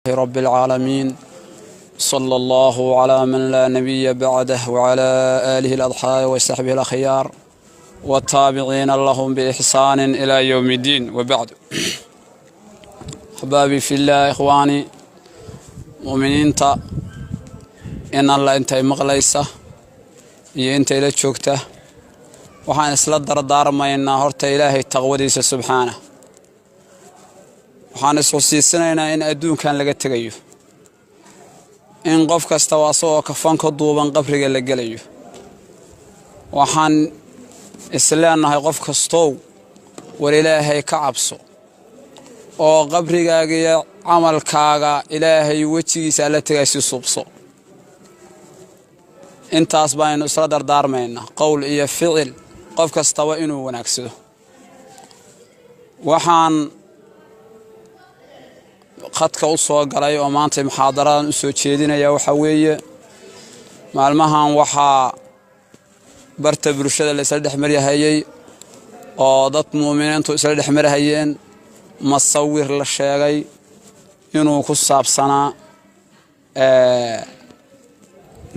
رب العالمين، صلى الله على من لا نبي بعده وعلى آله الأضحاء وصحبه الأخيار والتابعين لهم بإحسان إلى يوم الدين، وبعد. أحبابي في الله، إخواني مؤمنينta in alla intay maqlaysa iyo intay la joogta, waxaan isla dardaarmaynaa horta Ilaahay taqwadiisa subxaana. Waxaan isxusiisanaynaa in adduunkan laga tegayo, in qof kastaba asagoo kafan ka duuban qabriga la gelayo. Waxaan isleenahay, qof kastow, war Ilaahay ka cabso oo qabrigaaga iyo camalkaaga Ilaahay wejigiisa alla tegay si suubso. Intaas baynu isla dardaarmaynaa, qowl iyo ficil, qof kastaba inuu wanaagsado. Waxaan khadka u soo galay oo maanta muxaadaradan u soo jeedinaya waxaa weeye, maalmahan waxaa barta bulshada la isla dhex marhayey oo dad muuminiintu isla dhex marhayeen masawir la sheegay inuu ku saabsanaa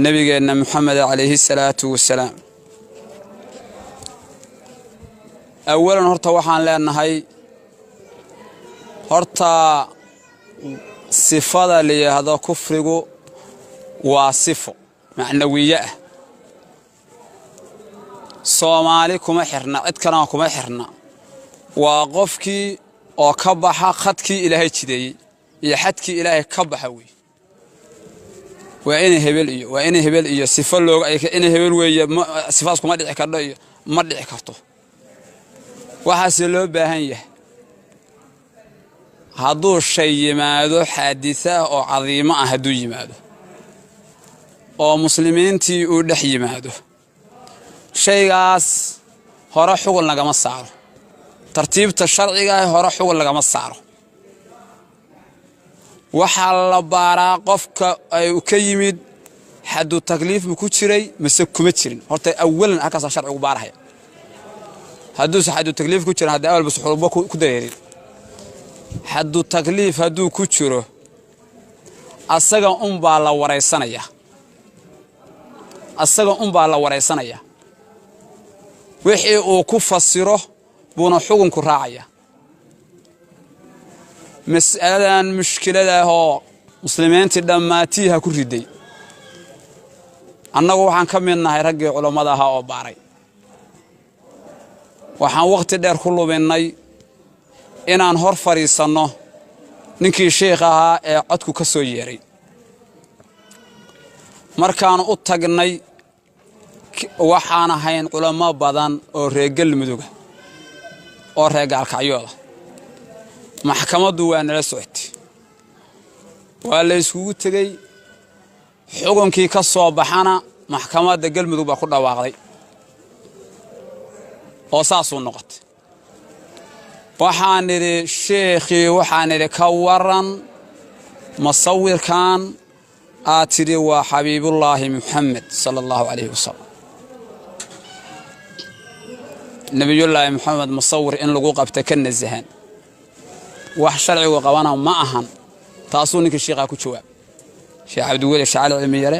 nebigeenna Moxamed calayhi salaatu wasalaam. Awalan horta waxaan leenahay, horta sifada la yidhaahdo kufrigu waa sifo macnawiye ah. Soomaali kuma xirna, cid kalena kuma xirna. Waa qofkii oo ka baxa khadkii Ilaahay jideeyey iyo xadkii Ilaahay ka baxa wey. Waa inay hebel iyo waa inay hebel iyo sifo looga inay hebel weeye, sifaas kuma dhici kardho iyo ma dhici karto. Waxaase loo baahan yahay, hadduu shay yimaado xaadisa ah oo cadiimo ah, hadduu yimaado oo muslimiintii uu dhex yimaado, shaygaas hore xugun lagama saaro. Tartiibta sharcigaah hore xugun lagama saaro. Waxaa la baaraa qofka ay ka yimid, xaddu takliif ma ku jiray mase kuma jirin. Horta awalan halkaasaa sharcigu baarahaya. Hadduuse xaddu takliif ku jiran, haddii awalba suxulbo ku dareerin, xaddu takliif hadduu ku jiro, asaga unbaa la waraysanaya, asaga unbaa la waraysanaya. Wixii uu ku fasiro buuna xukunku raacaya. Mas'aladan mushkiladaahoo muslimiintii dhammaatiiha ku riday, annagu waxaan ka mid nahay raggii culammada ahaa oo baaray. Waxaan wakhti dheer ku lubinnay inaan hor fadhiisanno ninkii sheikh ahaa ee codku ka soo yeeray. Markaan u tagnay, waxaan ahayn culamo badan oo reer Galmuduga oo reer Gaalkacyooda. Maxkamaddu waa nala socotay, waa la iskugu tegey. Xukunkii ka soo baxana maxkamadda Galmudug baa ku dhawaaqday oo saasuu noqotay. Waxaan nidhi sheekhii, waxaan nidhi, ka waran masawirkan aad tidhi waa Xabiibullaahi Muxamed sala Allahu calayhi wasalam? Nebiyullaahi Moxamed musawir in lagu qabta ka nasahan, wax sharcigu qabana ma ahan. Taasuu ninkii sheikhaa ku jawaab, Sheekh Cabdiweli Shacali Cilmiyare,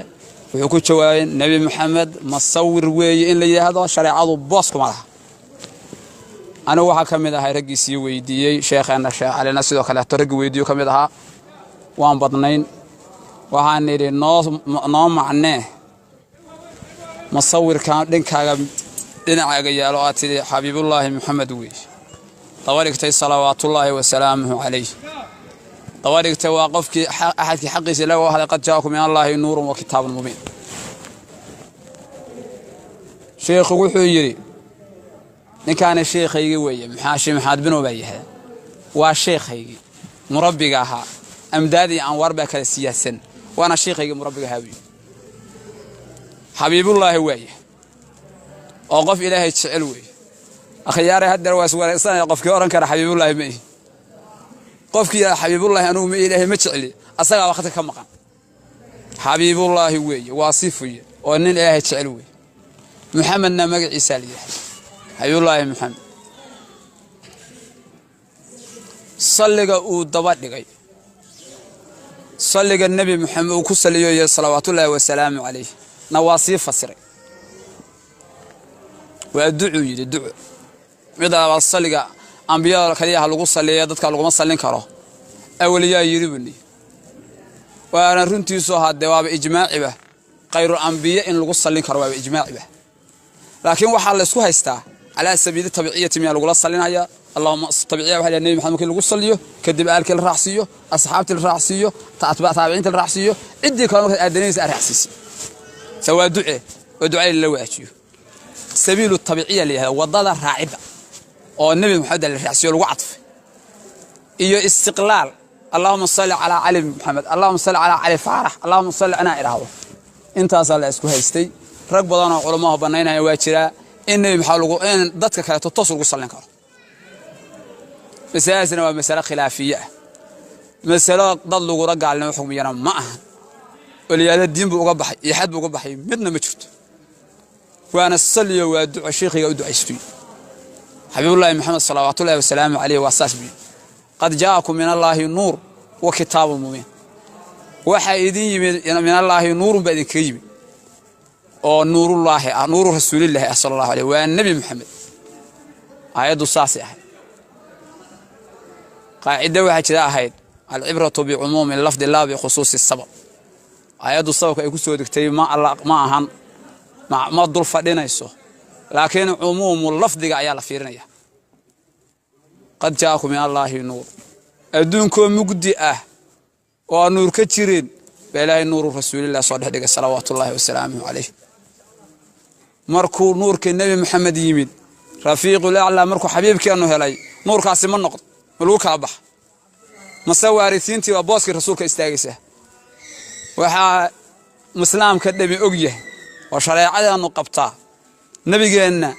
wuxuu ku jawaabay, Nebi Moxamed masawir weeye in la yidhaahdo shareecadu boos kuma laha. Anigu waxaa ka mid ahay raggii sii weydiiyey. Sheekheenna Sheekh Calina sidoo kaleeto raggii weydiiyo ka mid ahaa. Waan badnayn. Waxaan nidhi, noo macnee masawirkan dhinkaaga dhinacaaga yaalo aad tidhi Xabiibullaahi Moxamed weeye, daba dhigtay salawaatullaahi wasalaamuhu calayh, daba dhigtay waa qofkii axadkii xaqiisa ilahi u hadlay, qad jaakum min Allaahi nuurun wa kitaabun mubiin. Sheikhu wuxuu yidhi, ninkaani sheikhaygii weeye, maxaa Maxaad Binow baa yahay, waa sheikhaygii murabbiga ahaa. Amdaad iyo anwaar baa kala siyaasan, waana sheikhaygii murabbiga ahaa buu yidhi. Xabiibullaahi waaya oo qof Ilaahay jecel weeye. Akhyaaray, haddeer waa iswaraysanaya. Qofkii odhan kara Xabiibullaahi ma ihi, qofkii yidhahda Xabiibullaahi anugu ma Ilaahay ma jecli, asagaa waqti ka maqan. Xabiibullaahi weeye, waa sifuye oo nin Ilaahay jecel weeye. Muxamedna magaciisaa la yidhahda Xabiibullaahi Muxamed. Salliga uu daba dhigay Salliga Nebi Maxamed uu ku saliyo salawaatullaahi wasalaamu calayh na waa sii fasiray. Waa ducuu yidhi, duco. Mid labaad, salliga ambiyada kaliya ha lagu salliya, dadka laguma sallin karo, awaliyaa yidhi buu nihi. Waana runtiisu haddee waaba ijmaaciba, khayru ambiye in lagu sallin karo waaba ijmaaciba. Laakiin waxaa la isku haystaa calaa sabiili tabiciyati miyaa lagula sallinaya? Allahuma tabiciya waxa la Nebi Maxamed markii lagu salliyo kadib aalkii la raacsiiyo, asxaabtii la raacsiiyo, taabiciinta la raacsiiyo, ciddii kale markaad aadanaysa aad raacsiisay, se waa duce oo ducada lala waajiyo. Sabiilu tabiciya la yihahda, waddada raacidda oo Nebi Maxamed la raacsiiyo lagu cadfay, iyo istiqlaal, allahuma salli calaa Cali Maxamed, allahuma salli calaa Cali Faarax, allahuma salli anaa idhaahdo. Intaasaa la isku haystay. Rag badan oo culamaha bannaynaya waa jiraa in Nebi Maxamed lagu, in dadka kaleeto toos lagu sallin karo. Masaladaasina waa masalo khilaafiye ah, masalo dad lagula gaalnimo xukmiyana ma ahan. Oliyaada diin buu uga baxay iyo xad buu uga baxay midna ma jirto. Waana salliyo, waa duco, sheikhiga u ducaystuy Xabiibullaahi Maxamed salawaatullahi wasalaamu caleyh. Waa saas buu: qad jaa'akum min allaahi nuur wa kitaabun mubiin. Waxaa idin yimid min allaahi nuurun baa idinkaga yimid oo nuurullaahi ah, nuuru rasuulillaahi ah sala allahu aleyh, waa Nebi Maxamed. Aayaddu saasay ahayd. Qaaciddo waxaa jira ahayd alcibratu bicumuumi lafdi laa bikhusuusi sabab. Aayaddu sababka ay ku soo degtay ma ma ahan, ma dul fadhinayso, laakiin cumuumu lafdiga ayaa la fiirinaya. Qad jaakum min allaahi nuur, adduunkoo mugdi ah oo aan nuur ka jirin baa Ilaahay nuuru rasuulillah soo dhex dhigay salawaatullaahi wasalaamuhu calayh. Markuu nuurkii Nebi Maxamed yimid, rafiiqul aclaa, markuu xabiibkeennu helay, nuurkaasi ma noqdo, ma lagu kala baxa mase waarisiintii baa booskii rasuulka istaagaysa? Waxaa islaamka dhami og yahay oo shareecadaannu qabtaa, nebigeenna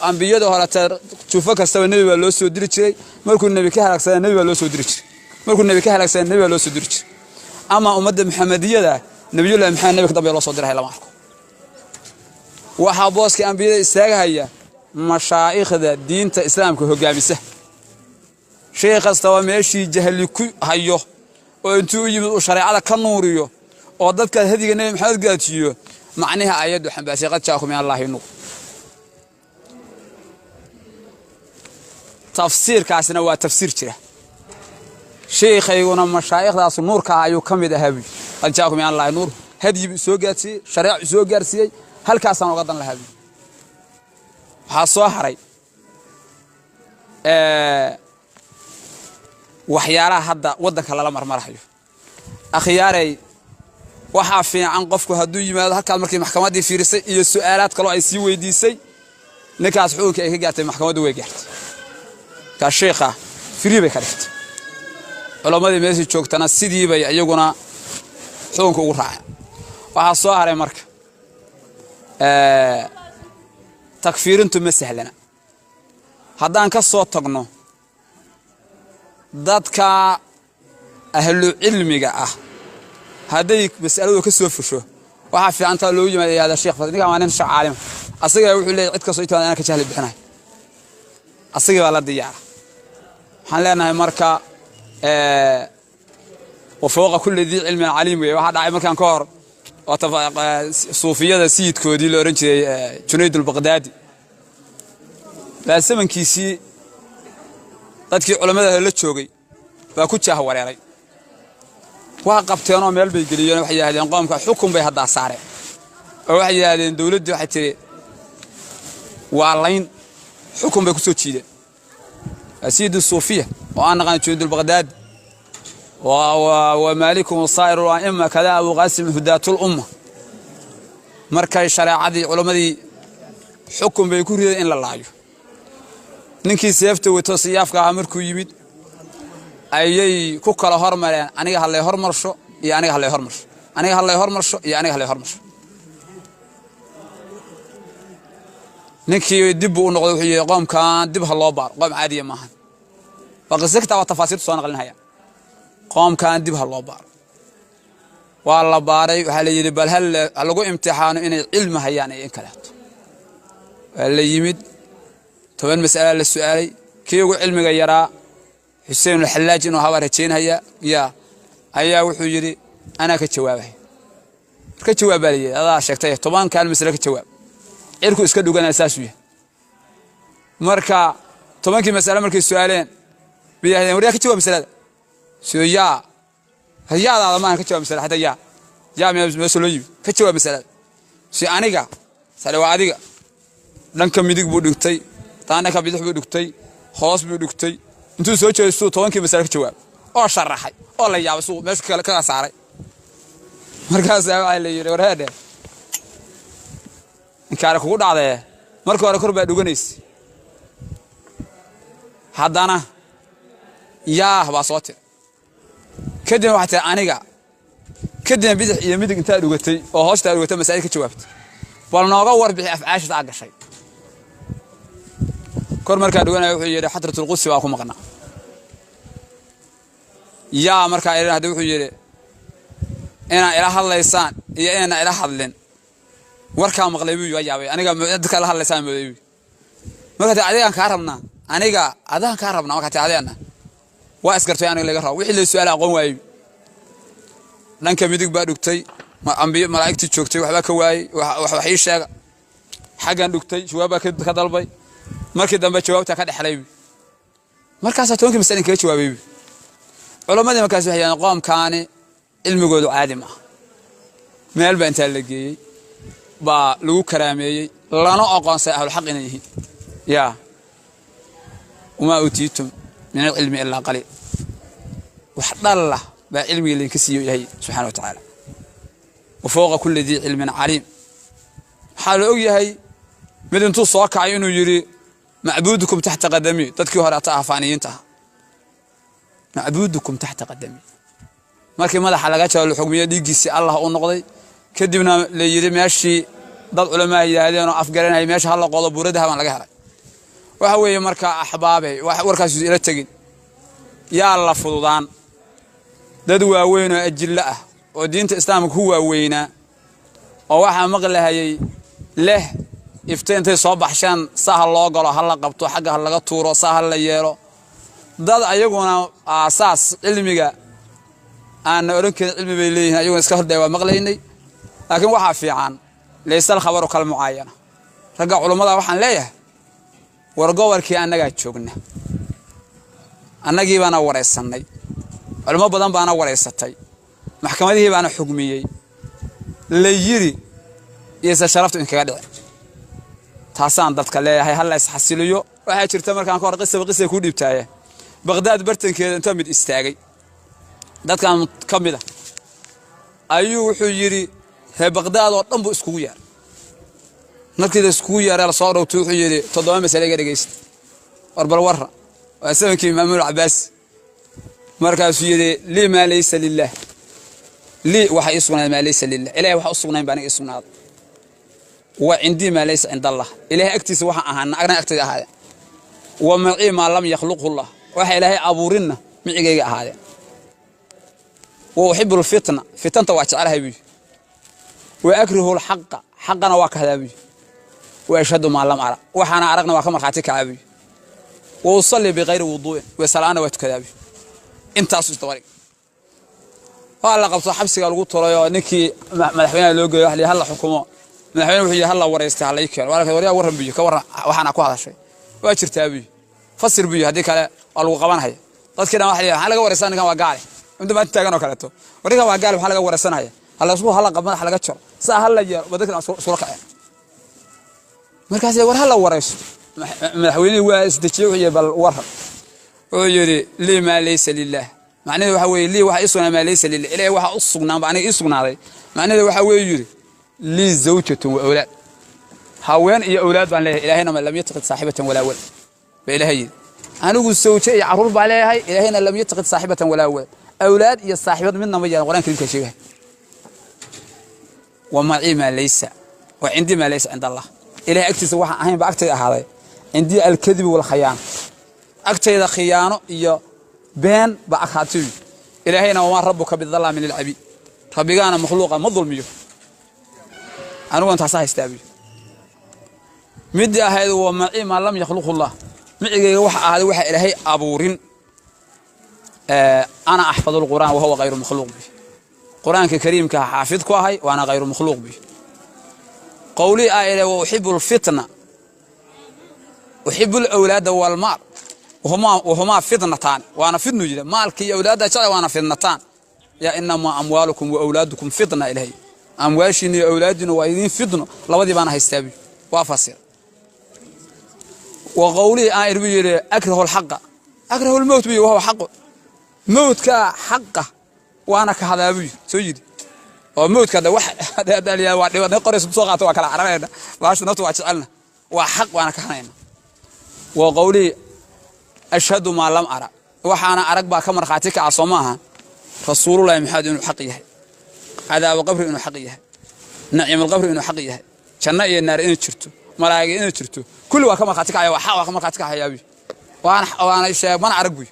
ambiyada horete jufo kastaba nebi baa loo soo diri jiray. Markuu nebi ka halaagsana nebi baa loo soo diri jiray, markuu nebi ka halaagsana nebi baa loo soo diri jiray. Ama ummadda Maxamediyada Nebiyullahi Maxamed nebi ka dambe loo soo dirahay lama arko. Waxaa booskii ambiyada istaagahaya mashaa'ikhda diinta islaamka hogaamisa. Shay kastaba meeshii jahli ku hayo oo intuu u yimid uu shareecada ka nuuriyo oo dadka hadiga Nebi Maxamed gaadsiiyo, macnaha ayaddu xambaasay qad jaakum min allaahi nuur. Tafsiirkaasina waa tafsiir jira. Sheekhayguna mashaa'ikhdaas nuurka ayuu ka mid ahaa buy. Qad jaakum min allaahi nuur, hadyi buu soo gaadsiiyey, shareecu soo gaarsiiyey, halkaasaan uga dan lahaa buy. Waxaa soo haray waxyaalaha hadda waddanka lala marmarahayo. Akhyaaray, waxaa fiican qofku hadduu yimaado halkaas markii maxkamaddii fiirisay iyo su'aalaad kaloo ay sii weydiisay, ninkaas xukunka ay ka gaartay maxkamaddu way gaartay, kaa sheikha firii bay ka dhigtay. Culammadii meeshii joogtana sidii bay iyaguna xukunka ugu raaceen. Waxaa soo haray marka takfiirintu ma sahlana. Haddaan ka soo tagno dadka ahlu cilmiga ah, hadday mas'aladu ka soo fusho, waxaa fiicantaa loogu yimaada yahda sheekh ninkan waa nin sheekh caalima, asagaa wuxuu leeyahy cid kastoo intaan anaa ka jahli bixinayo, asagii baa la diyaara. Waxaan leenahay marka wa fawqa kulli dii cilmin caliim weye. Waxaa dhacay markaan ka hor suufiyada sayidkoodii la odhan jiray Junayd albaqdaadi baa zamankiisii dadkii culammada la joogay baa ku jaah wareeray. Waa qabteenoo meel bay geliyeen. Waxay yidhahdeen qoomka xukun bay haddaa saareen oo waxay yidhahdeen dowladdii waxay tidhi waa layn, xukun bay ku soo jiideen. Sayid suufiya oo aan naqaan Junayd albaqdaadi wa maalikum saa'ir a'imma kada Abu Qaasim hudaatul umma, markay shareecadii culammadii xukun bay ku rideen in la laayo. Ninkii seefta wato siyaafka ahaa markuu yimid ayay ku kala hormareen: aniga hallay hormarsho iyo aniga hallay hormarsho, aniga hallay hormarsho iyo aniga hallay hormarsho. Ninkii dib buu u noqday, wuxuu yidhi qoomkan dib ha loo baaro, qoom caadiya maahan. Waa qiso kitaa, waa tafaasiirtu soo naqlinhaya. Qoomkan dib ha loo baaro. Waa la baaray. Waxaa la yidhi bal hal ha lagu imtixaano inay cilmi hayaan iyo in kaleeto. Waa la yimid, 10 mas'ala la su'aalay. Kii ugu cilmiga yaraa Xuseen alxallaaj inuu habaa rajaynhaya yaa Ayaa wuxuu yidhi anaa ka jawaabay. Ka jawaab baa layidhi, adaa sheegtay 10kan masale ka jawaab. Cirku iska dhuganaya saasuu yahay. Marka 10kii masale markay su'aaleen bay yidhahdeen, war yaa ka jawaab masalada? Soo yaa yaadaada maahan ka jawaab masalada, xataa yaa meesha loo yimi ka jawaab masalada. Si aniga sale waa adiga. Dhanka midig buu dhigtay, dhanka bidix buu dhigtay, hoos buu dhigtay, intuu soo jeestuu 10kii masale ka jawaab oo sharaxay oo la yaabay suu meesha kaga saaray. Markaasaa waxaa la yidhi, war heedhe, inkaare kugu dhacdee, marka hore kor baa dhuganaysa, haddana yaah baa soo tiri, kadibna waxaa tiri aniga, kadibna bidix iyo midig intaa dhugatay oo hoostaa dhugatay masaa'il ka jawaabtay. Bal nooga warbixi afcaashaas aa gashay. Kor markaa dhuganaya wuxuu yidhi xadratulqudsi baa ku maqnaa. Yaa markaa idhin hadda wuxuu yidhi inaa ila hadlaysaan iyo inayna ila hadlin warkaa maqlay buu yaabay, aniga dadka la hadlaysaan mooday buu. Markaa tii adigaan kaa rabnaa, aniga adaan kaa rabnaa. Markaa tii adeena waa isgartay aniga laga rabo wixii la su'aala aqoon waayey. Dhanka midig baa dhugtay, ambiyo malaa'igtii joogtay waxbaa ka waayey, wax ii sheega. Xaggan dhugtay, jawaab baa ka dalbay, markii dambe jawaabtaa ka dhexlay. Markaasaa 10kii masale kaga jawaabay. Culammadii markaas waxay yidhahdeen qoomkaani cilmigoodu caadi ma aha. Meel baa intaa la geeyey baa lagu karaameeyey, lana aqoonsay ahlulxaq inay yihiin. Yaa wamaa uutiitum min alcilmi ilaa qaliil, wax dhalla baa cilmiga laydinka siiyo Ilaahay subxana wa tacaala. Wa fowqa kulli dii cilmin caliim. Waxaa la og yahay mid intuu soo kacay inuu yidhi macbuudukum taxta qadami, dadkii hore ata afaaniyiinta ah, macbuudukum taxta qadami. Markii madaxa laga jaro la xugmiyo dhiiggiisii Allah u noqday, kadibna la yidhi meeshii dad culamaa yidhaahdeen oo afgaranayay meesha hala qodo, buuradaha baan laga helay. Waxa weeye marka axbaabe, warkaas ila tegin yaa la fududaan. Dad waaweyn oo ajillo ah oo diinta islaamka ku waaweynaa oo waxaa maqlahayay leh ifta intay soo baxshaan saa ha loo galo, ha la qabto, xagga ha laga tuuro, saa ha la yeelo. Dad ayaguna aasaas cilmiga aanna odhan karin cilmi bay leeyihin, ayaguna iska hordaya waa maqlaynay. Laakiin waxaa fiican laysa alkhabaru kalmucaayana. Ragga culummada waxaan leeyahay, war gobolkii annagaa joogna, annagii baana waraysannay, culummo badan baana waraysatay, maxkamadihii baana xugmiyey, la yidhi iyose sharaftu inkaga dhicin. Taasaan dadka leeyahay, ha la isxasiliyo. Waxaa jirta markaan ka hor qisaba qisay kuu dhiibtaaye, Baqhdaad bartankeeda inta mid istaagay dadkan ka mid a ayuu wuxuu yidhi ree Baqhdaad oo dhan buu iskugu yeeray. Markii la iskugu yeeray lasoo dhowtay wuxuu yidhi 7 masale iga dhegaysta, war bal warra. Waa samankii Maamuul Cabaasi. Markaasuu yidhi lii maa laysa lillaah, lii waxa ii sugnaaday maa laysa lilah, ilahay waxa u sugnayn baa aniga ii sugnaaday. Wa cindii maa laysa cinda Allah, ilahay agtiisa waxaan ahaana agna agtayda ahaadeen. Wa macii maa lam yakhluqhu Allah, waxa ilaahay abuurinna micigayga ahaadeen. Wa uxibu lfitna, fitanta waa jecelahay buu. Wa akrihu lxaqa, xaqana waa kahdaa buu. Wa ashhadu maa lam ara, waxaana aragna waa ka markhaati kacaa buu. Wa usalli bikayri wuduu'in, weesala'aana waa tukadaa buu. Intaasu isdabarig waa la qabto, xabsiga lagu turay oo ninkii madaxweynaha loo geeyo waxa la yidhi halla xukumo. Madaxweyne wuxuu yidhi halla waraystay, halla ii keeno. Waa la waryaa, warran buyo, ka warran waxaana ku hadashay waa jirtaa buyo, fasir buyo, haddii kale waa lagu qabanhaya. Dadkii dhan waxa la yidhi maxaa laga waraysanaya ninkan, waa gaale. Inta maanta taagan oo kaleeto, war ninkan waa gaale, maxaa laga waraysanaya? Hala isku halla qab, madaxa laga jaro, saa halla yeelo ba dadkan isula kaceen. Markaas war halla waraysto, madaxweynihii waa isdejiyey, wuxuu yidhi bal warran. Wuxuu yidhi lii maa laysa lillaah, macnaheedu waxa weeye lii waxa ii sugnaa maa laysa lillah, ilaahay waxa u sugnaan ba aniga ii sugnaaday. Macnaheedu waxa weeye yidhi lii zawjatun wa awlaad, haween iyo awlaad baan leeyahay. Ilaahayna ma lam yataqid saaxibatan walaa walad ba ilaahay yidhi, anigu sawje iyo carruur baa leeyahay. Ilaahayna lam yataqid saaxibatan walaa walad, awlaad iyo saaxibad midna ma yeelan, quraan kariimka sheegay. Wa macii maa laysa wa cindii maa laysa cinda Allah, ilahay agtiisa waxaan ahayn ba agtayda ahaaday. Cindii alkadibu walkhayaano, agtayda khiyaano iyo been ba aghaatay. Ilaahayna wamaa rabbuka bidallaamin lilcabiid, rabbigaana makhluuqa ma dulmiyo, aniguna taasa haystaa buy. Midii ahayd wa macii maa lam yakhluqhu llah, micigayga waxa ahaaday waxa ilaahay abuurin. Ana axfadu lqur'aan wahuwa hayru makhluuq bi, qur-aanka kariimka xaafid ku ahay waana hayru makhluuq bi. Qowlii aa idhe wa uxibu lfitna, uxibu lawlaada walmaal wahumaa fitnataan, waana fitnu yidhi, maalka iyo awlaadda jecel waana fitnataan. Yaa inamaa amwaalukum wa awlaadukum fitna, ilahay amwaashiina iyo awlaadiina waa idiin fitno, labadii baana haystaabi, waa fasir. Wa qowlihii aan idhi buu yidhi akrahu alxaqa akrahu lmowt buu yidhi, wahuwa xaqu, mowdkaa xaqa waana ka hadaa buu yidhi, soo yidhi oo mowdka hadda wax hadda waa dhibatay qoraysa soo qaata, waa kala cararayna, baasha naftu waa jecelna, waa xaq waana ka hanayna. Wa qowlihii ashhadu maa lam ara, waxaana arag baa ka markhaati kaca, soo maaha rasuulullahi Maxamed inuu xaq yahay, cadaabu qabri inuu xaq yahay, naciimulqabri inuu xaq yahay, janno iyo naar inay jirto, malaa'ig inay jirto, kulli waa ka markhaati kacaya, waa xaq, waa ka markhaati kacayaa, waana sheeg mana arag buy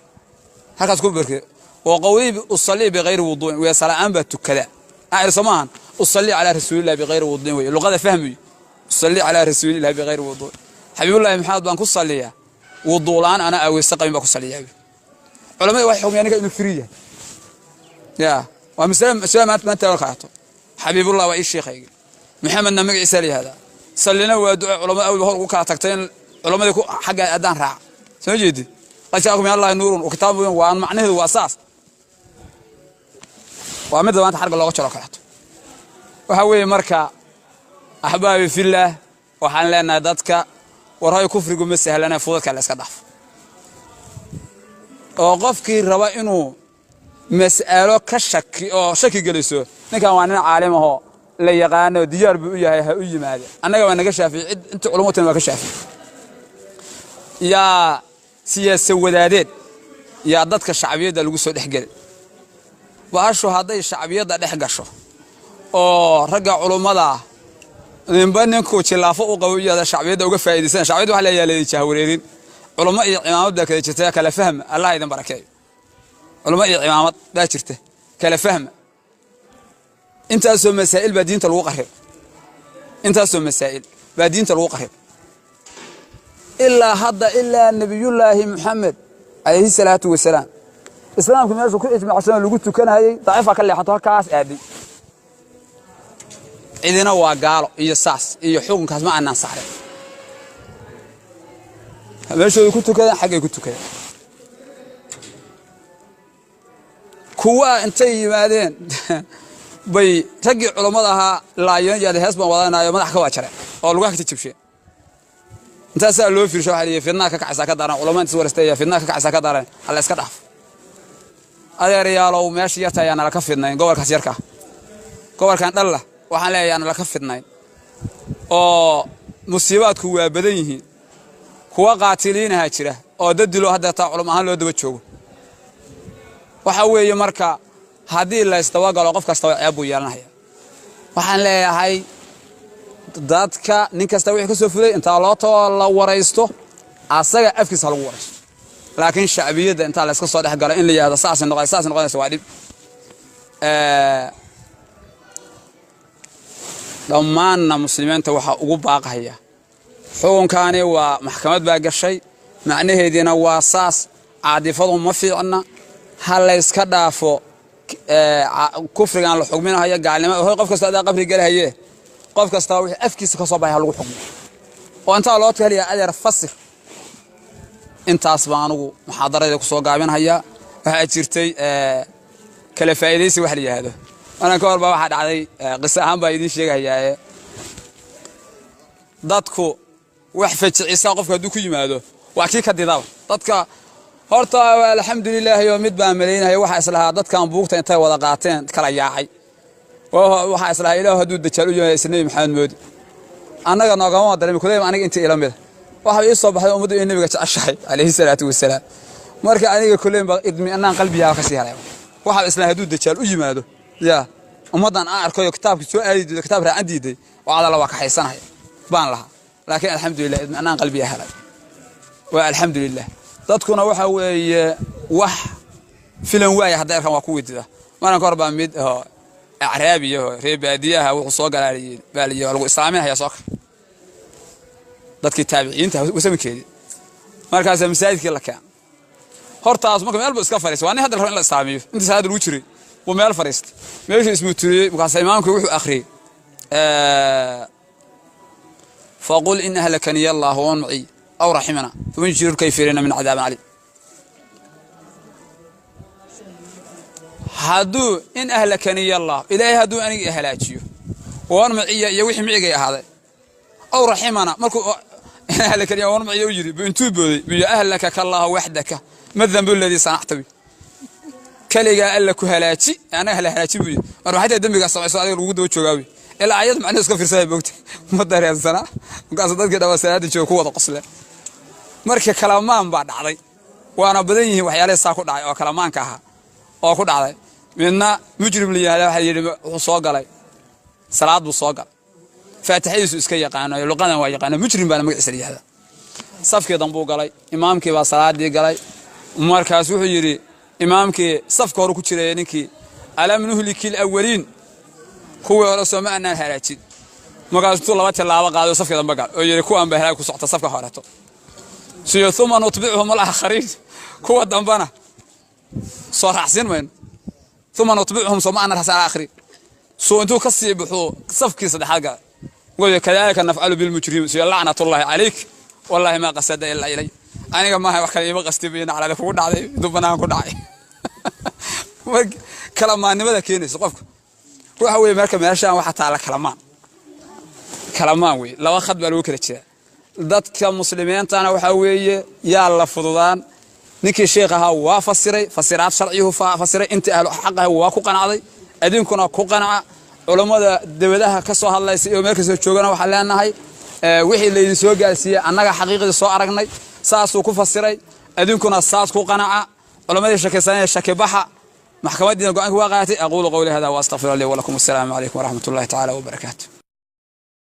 halkaas ku barkay. Wa qowlii usallii bikayri wuduu'in, weesa la'aan baa tukada aan soo maahan, usallii calaa rasuulillahi bikayri wuduu'in wey luqada fahmayo, usallii calaa rasuulillahi bikayri wuduu'in, xabiibullahi Maxamed baan ku salliyaa wuduu la'aan, ana aweyse qabin baa ku salliyaa. Culamada waxay xukmiyaan ninka inuu free yahay, ya waa masale masale maanta maanta la qaato. Xabiibullah waa ii sheekhayga, Maxamedna magaciisa la yihahdaa, sallina waa duco. Culamada awal hor ugu kala tagtay in culamadii ku xagga haddaan raaca soo jeedi, qad jaakum min Allahi nuurun wa kitaabun mubiin, waa macnaheedu waa saas, waa midda maanta xarga looga jaro kaleeto. Waxa weeye marka axbaabi fillaah, waxaan leenahay dadka warhoy kufrigu ma sahlana, fudadka la iska dhaafo, oo qofkii raba inuu mas'alo ka shaki oo shaki geliso, ninkan waa nin caalim ahoo la yaqaano, diyaar buu u yahay, ha u yimaade. Annaga waa naga shaafici, cid inta culummo tan waa ka shaafici. Yaa siyaasa wadaadeed, yaa dadka shacbiyadda lagu soo dhex gelin baashu, hadday shacbiyadda dhex gasho oo ragga culummada ninba ninkuu jilaafo u qabo iyada shacbiyadda uga faa'iidaysan, shacbiyadda waxa la yaalay jahwareerin. Culummo iyo cimaamad baa kala jirta, kala fahma, Allah idin barakeeyo. Culummo iyo cimaamad baa jirta, kala fahma. Intaasoo masaa'il baa diinta lagu qarib, intaasoo masaa'il baa diinta lagu qarib ilaa hadda, ilaa nebiyullaahi Maxamed calayhi salaatu wasalaam. Islaamku meeshuu ku ijmaacsan lagu tukanayay daciifaa ka leexato halkaas aaday, cidina waa gaalo iyo saas iyo xukunkaas ma aanaan saarin, meeshooda ku tukadeen, xaggay ku tukadeen. Kuwaa intay yimaadeen bay raggii culummada ahaa laayeen, yaade hees baan wadanaayo, madax ka waa jareen oo lugaha ka jabsheen. Intaasaa loo fiirsho, waxa lihi fidnaha ka kacaysaa ka daran, culamada intas warastay fidnaha ka kacaysaa ka daran, hala iska dhaaf. Adeerayaalow, meesha yarta ayaa nala ka fidnayn, gobolkaas yarka, gobolkan dhalla waxaan leeyahay nala ka fidnayn, oo musiibaadku waa badan yihiin, kuwa qaatiliinaha jira oo dad dilo hadda taa culum ahaan loo daba joogo. Waxa weeye marka haddii la isdabagalo qof kastaba ceeb buu yeelanaya. Waxaan leeyahay dadka nin kasta wixii ka soo fulay intaa loo tago la waraysto, asaga afkiisa ha lagu waraysto, laakiin shacbiyadda intaa la iska soo dhex galo in la yihahdo saasay noqon saasay noqonaysa waa dhib. Dhammaanna muslimiinta waxaa ugu baaqahaya, xukunkaani waa maxkamad baa gashay, macnaheediina waa saas, caadifadu ma fiicna, ha layska dhaafo kufrigaan la xugminahayo gaalnimo. Hoy, qof kasta adaa qabri gelahaye, qof kastaa wixii afkiisa ka soo baxay ha lagu xugmo, oo intaa loo taheliya adeer fasir. Intaas baan anugu muxaadaradii ku soo gaabinhayaa. Waxaa jirtay kala faa'iidaysi wax la yidhaahdo. Markan ka hor baa waxaa dhacday, qiso ahaan baa idiin sheegahayaaye, dadku wax fajicisa qofka hadduu ku yimaado waa kii ka didaba dadka. Horta alxamdulilaahi, oo mid baan malaynaya, waxaa islahaa dadkan buugta intay wada qaateen kala yaacay, waxaa islahaa Ilaahu hadduu dajaal u yimaado isla Nebi Maxamed moodi, annaga noogama dareemi kuleyma, aniga intii ila mida waxa ii soo baxday ummaddu inay nebiga jeceshahay calayhi salaatu wasalaam. Marka aniga kuleyma idmi'naan qalbigaa ka sii helay, waxaa islahaa hadduu dajaal u yimaado yaa ummaddan aan arkayo kitaabkii soo aadi diiday, kitaab raacan diiday oo cadala waa kaxaysanaya baan lahaa, laakiin alxamdulilah idmi'naan qalbigaa helay, waa alxamdulilah. Dadkuna waxa weeye wax filan waaya hadday arkaan waa ku widida. Maran ka hor baa mid acraabiya oo reer baadiyaha wuxuu soo galaaliyey baa la lagu islaaminaya soo kar dadkii taabiciinta wasaminkeedii, markaasaa masaajidkii la keen Hortaas marka meel buu iska fariistay. Waa nin hadda la rabo in la islaamiyo. Intii salaada lagu jiray buu meel fariistay, meeshuu ismuturiyey. Markaas imaamkii wuxuu akhriyey faqul in ahlakaniya allahu waman maciy aw raximana faman yujiiru lkayfiriina min cadaabin caliim. Hadduu in ahlakaniya allah, ilaahay hadduu aniga halaajiyo, waman maciya iyo wixii micigay ahaaday, aw raximana, markuu in ahlakaniya waman maciya u yidhi buu intuu booday buu ahlakaka allahu waxdaka ma dhanbu aladii sanacta bi, kaligaa alla ku halaaji, anaga hala halaaji buu yidhi. Mar maxay tahay dembigaa samayso adiga lagu daba joogaawi? Ilaa ayad macnuhu iska fiirsanaya moogta, ma dareensana. Markaasuu dadkii dhawaa salaada jooga ku wada qosle. Marka kalamaan baa dhacday, waana badan yihiin waxyaalihii saa ku dhacay oo kalamaanka ahaa oo ku dhacday. Midna mujrim la yihahda waxaa yidhi wuxuu soo galay salaad buu soo galay, faatixadiisu iska yaqaano, luqadan waa yaqaano, mujrim baana magaciisa la yihahdaa. Safkii dambuu galay, imaamkii baa salaadii galay. Markaas wuxuu yidhi imaamkii safka hore ku jiraya ninkii, alam nuhliki alawaliin, kuwii hore soo ma anaan halaajin? Markaas intuu laba tilaabo qaado safkii dambe gal oo yidhi kuwaan baa halaag ku socta safka horeeto, siyo uma nutbicuhum alaakhariin, kuwa dambana soo raacsiin mayno, uma nutbicuhum soo ma anaan raacsiin alaakhariin. Soo intuu ka sii baxuu safkii saddexaad galay, wuxuu kadaalika nafcalu bilmujrimiin, siyo lacnatullaahi calayk wallaahi maa qasada ilaa ilay, aniga maaha wax kale iima qasti bayna calale kugu dhacday intuu banaan ku dhacay. Marka kalamaannimada keenaysa qofka waxa weeye, marka meeshaan waxa taala kalamaan, kalamaan weeye, laba khad baa lagu kala jiraa. Dadka muslimiintana waxa weeye yaa la fududaan. Ninkii sheekh ahaa waa fasiray fasiraad sharciyuhu fasiray, intii ahlu xaq ah waa ku qanacday, adinkuna ku qanaca. Culammada dawladaha ka soo hadlaysa iyo meel kastoo joogana waxaan leenahay wixii laydin soo gaarsiiyey annaga xaqiiqdii soo aragnay saasuu ku fasiray, adinkuna saas ku qanaca. Culammadii shakaysanaya shakibaxa, maxkamadiina go'aanka waa qaadatay. Aquulu qawli hada wa astaqfiru lii walakum. Assalaamu calaykum waraxmat ullahi tacaala wabarakaatu.